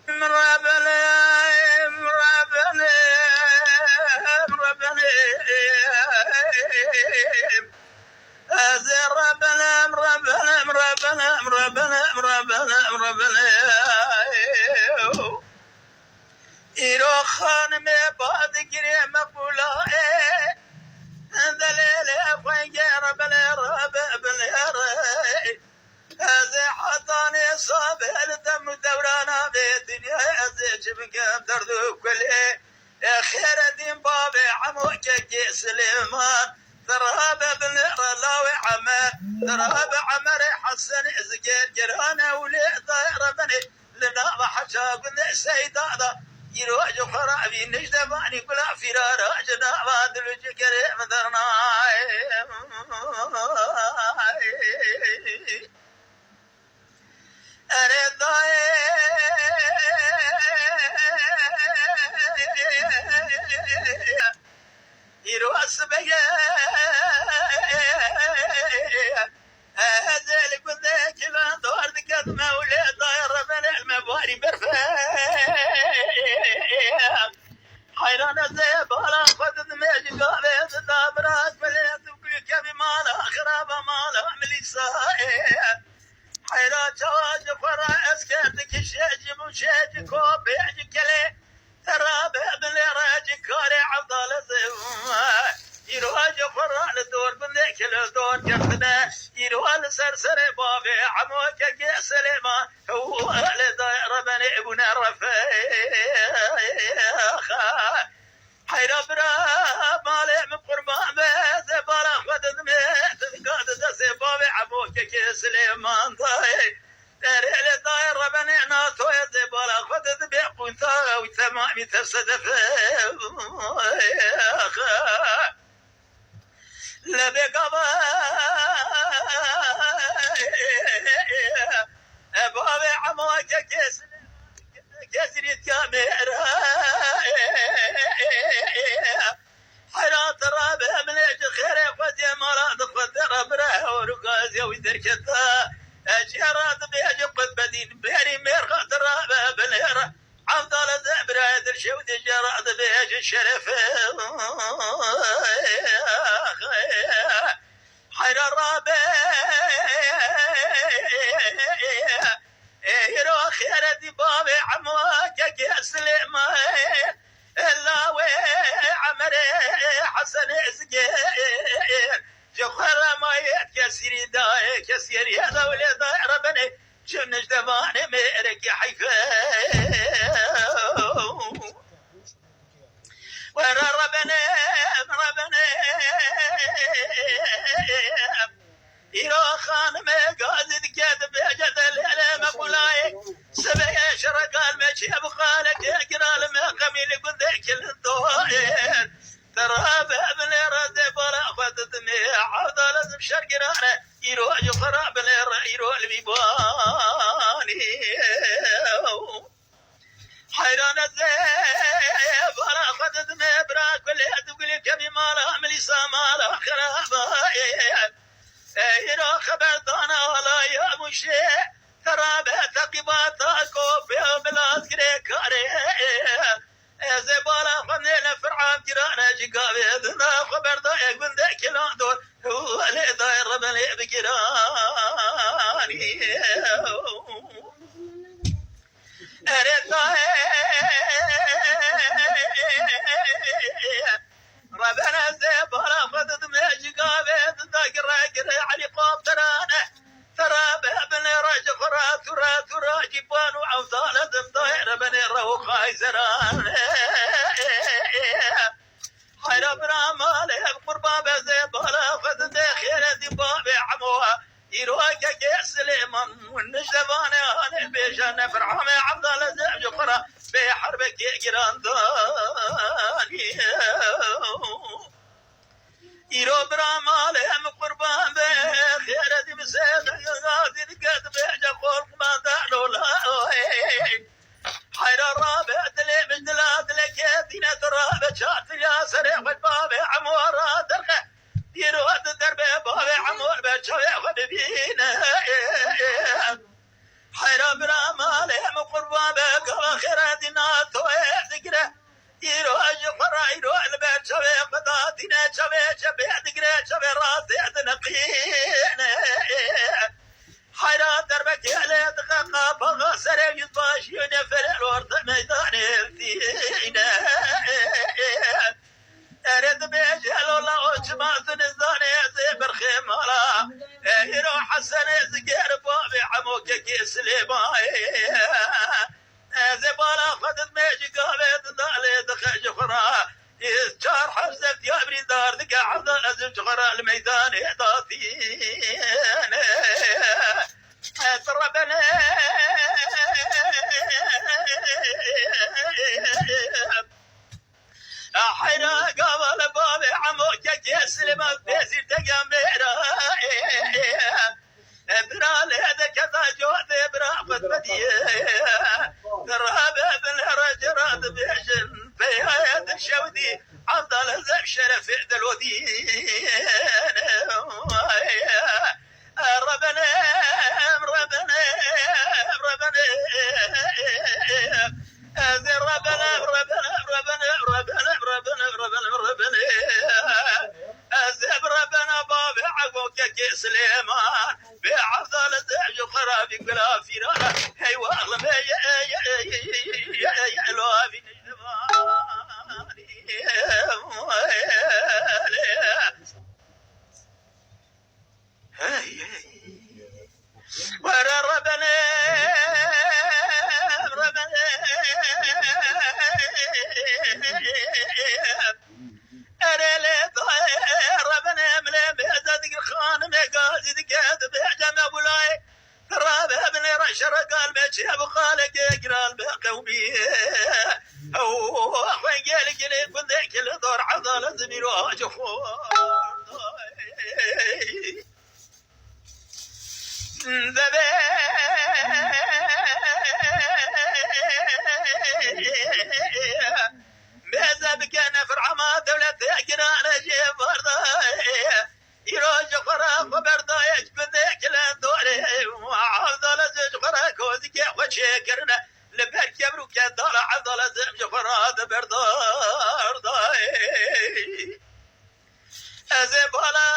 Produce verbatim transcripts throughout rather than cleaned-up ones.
Rebenem, Rebenem, Rebenem. Ez ê Rebenem, Rebenem, Rebenem, Rebenem, Rebenem, Rebenem. Îro xanimê ba digirê meqûlayê. Delêlê xwengê Rebelê Rebe binêre. Ez ê hetanê sabê li dem û dewrana vê dinyayê ez ê çi bikim derd û kulê. Ê Xêredîn bavê Emo kekê Silêman. Dirabe binêre lawê Emer. Dirabe Emerê Hesenê zikêr girane û lê dayê Rebenê. Li nava heça gundê Seyda da, îro ji xwe re evî nijdevanî gula fîrara ji nava dil û cigerê min dernayê. Erê dayê. Îro sibe ye. Ez ê li gundê Kilan dor dikem, Mewlê dayê Rebenê me barî berfe. Heyran ez ê bala xwe didimê ji gavê dida bira kulê tu kulkevî mala xiraba mala milîsayê. Heyra çawa ji xwe re esker dikişê ji mûşê ji kopê ji kelê. Te rabe binê re ci karê Evdal ez ê. Îro ji xwe re li dor gundê kilo dor girtine. Îro li ser serê bavê Emo kekê Silêman. Ew lê dayê Rebenê bûne refe. Heyra bira malê min qurban be, ez ê bala xwe didimê, tu dika di destê bavê Emo kekê Silêman dayê. Erê lê dayê Rebenê natoyê, ez ê bala xwe didimê, qûnta ew temamî te sedef e. Lebê gava e bavê Emo kekê Silêman. Kesirî diya mêra. Heyra te rabe, min ê ji xêrê xwe dê mala di xwe te re bira hewr û gaziya wî derketa. Ecê ra dibêje qutbedîn, berî mêrxa te rabe, binêre. Evdal ez ê birayê dirşê wî dê jê ra dibêje şerefê. Heyra rabe. Ê, îro xêretî bavê Emo kekê Silêman. Ê, lawê Emerê Hesenê zikê. Ji xwe re mayê kesîrî dayê, kesîrî dewlê dayê Rebenê. Ji nijdevanê mêrekî heyfe. Were Rebenê, Rebenê. Îro xanimê gazî dike dibêje delêlê me qulayê. Sibê şere gal me çiye bi xalekê giral me qemî li gundê kilindo. Te rabe binêre zê bala xwe didimê. Evdal ez bi şer girane. Îro ji xwe ra binêre, îro li vî banî. Heyran ez ê bala xwe didimê, bira kulê ez gulê kevî mala milîsa mala xiraba. Ê, îro xeberdana alaya mûşê, te rabe teqîbata kopê û bilaz girê karê. Ez ê bala xwe nêne fir'an girane ji gavê dina xwe berdaye gundê kilan dor. Û lê dayê Rebenê bi giranî. Erê dayê Rebenê zê bala xwe didimê ji gavê dida gire gire helîkopterane. Te rabe binêre ji xwe re tu re tu re cîpan û Evdal ez ê dayê Rebenê re û xayzeran. Heyra bira malê ev qurba bezê bala xwe didê xêre dî bavê Emo. Îro kekê Silêman nijdevanê hanê bêje nefir amê Evdal ez ê ji xwe re bê herbekê girandanî. Îro bira malê em qurban be, xêre dî bi sê dengazî dike dibêje xolqman de lola. Heyra rabe dilê min dila dilekê dîne tu rabe çatiriya serê xwe bavê Emo ra derxe. Îro di derbe bavê Emo be çavê xwe bibîne. Heyra bira malê em Qurban be gava xêre dîna toyê digire. Îro ji xwe re îro li ber çavê xwe datîne, çavê çepê digire, çavê rastê diniqîne. Heyra derbekê lê dixe qapaxa serê yüzbaşî û neferê li orte meydanê dîne. Erê dibêje lola o çima tu nizanê ez ê birxê mala. E, îro Hesenê zikêr bavê Emo kekê Silêmayê. Ez ê bala xwe didmê ji gavê didalê dixe ji xwe re. Çar heft zevdiya birîndar dike hevdar ez ji xwe re li meydanê datîne. Ez rebene. Heyra gava li bavê Emo kekê Silêman pêsîr tegan bêra. Bira lê deketa cotê bira xwe diye. Rabe bin rece ra dibêjin. Peyaya di şewdî Evdal Ezeb şerefê delodî. Rebene, rebene, rebene. Ez ê rebene, rebene, rebene, rebene, rebene, rebene, rebene. Ez ê bi rebena bavê Ego kekê Silêman. Bê Evdal Ezeb ji xwe re vî gula fîrana. Hey waxlime ye, ye, ye, ye, ye, ye, lo vî niştimanî. Hey, hey. Were rebene, rebene. Erê lê dayê rebene, milê mêze digir xanimê gazî dike, dibêje me bulayê. Rabe binê re şere gal be çê bu xaleke giral be qewmî. Ew xwe gel gelê gundê kili dor edalet zimîro acı xor. Deve. Mêze bike nefir ama dewletê girane jê bardayê. Îro ji xwe re xwe berdaye ji gundê Kilendorê. Evdal Ezeb ji xwe re kozikê xwe çêkirine. Li ber kevir û kendala Evdal Ezeb ji xwe re de berdar dayê. Ez ê bala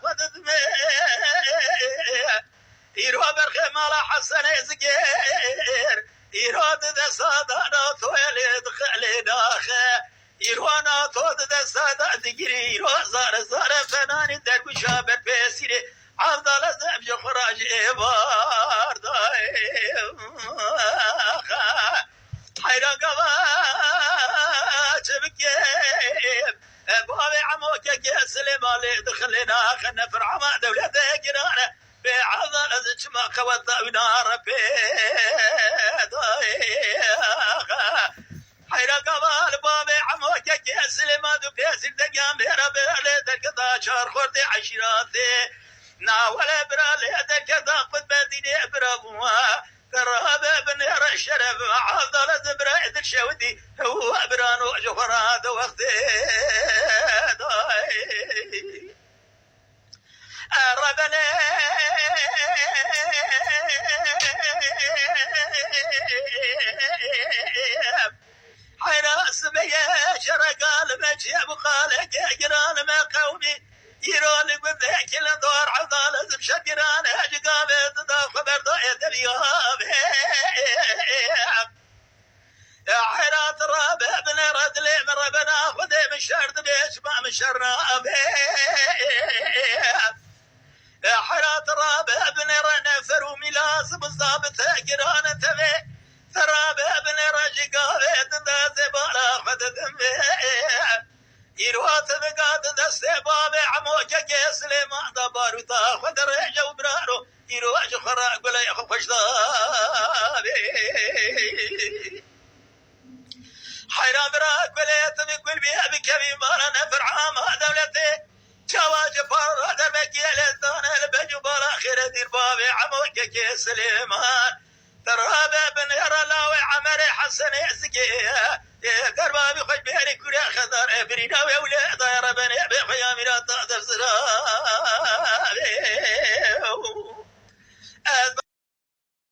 xwe didimê. Îro berxê mala Hesenê zikêr. Îro di desta dana toyê lê dixe lê naxe. Îro na to di desta da digirî. Îro zare zare fenanî dergûşa berpêsîrê. Evdal Ezeb ji xwe re jê bardayê. Heyran gava çi bikim? E, bavê Emo kekê Silêmanê dixilê naxe nefir ama dewletê girane. Bê Evdal ez çima qeweta wî nare pê dayê. Heyra gava li bavê Emo kekê Silêman du pêsîr degan bêra bêra lê derketa çar xortê eşîratê. Na wele bira lê derketa qutbedînê bira bûma. Rabe binêre şeref Evdal ez bira edir şewdî. Ew birano ji xwe ra de wextê dayê. Rebene. Heyra sibeye şere galime çiye bu xaleke giranime qewmî. Îro li gundê Kilindor Evdal ez şekirane ji gavê dida xwe berdaye derya be. Heyrat rabe binêre dilê min rebena Xwedê min şer dibe çima min şer nabe. Heyrat rabe binêre nefer û mîlas bizda bi te giran tevê. Te rabe binêre ji gavê dinde zêbala xwe didim vê. Îro te diga di destê bavê Emo kekê Silêman da barûta xwe dirêje û biraro. Îro ji xwe re gulê xwe xweş dabê. Heyran bira gulê tu bi gul bî bikevî mala nefir ama dewletê. Çawa ji para derbekî lê dane li bec û bala xêre dîr bavê Emo kekê Silêman. Te rabe binêre lawê Emerê Hesenê zikê. Ê, derba bî xweş bêrî kure xedar, ê, birîna wê û lê daye rebenê bê xwe ya mîra ta dev zira. Ez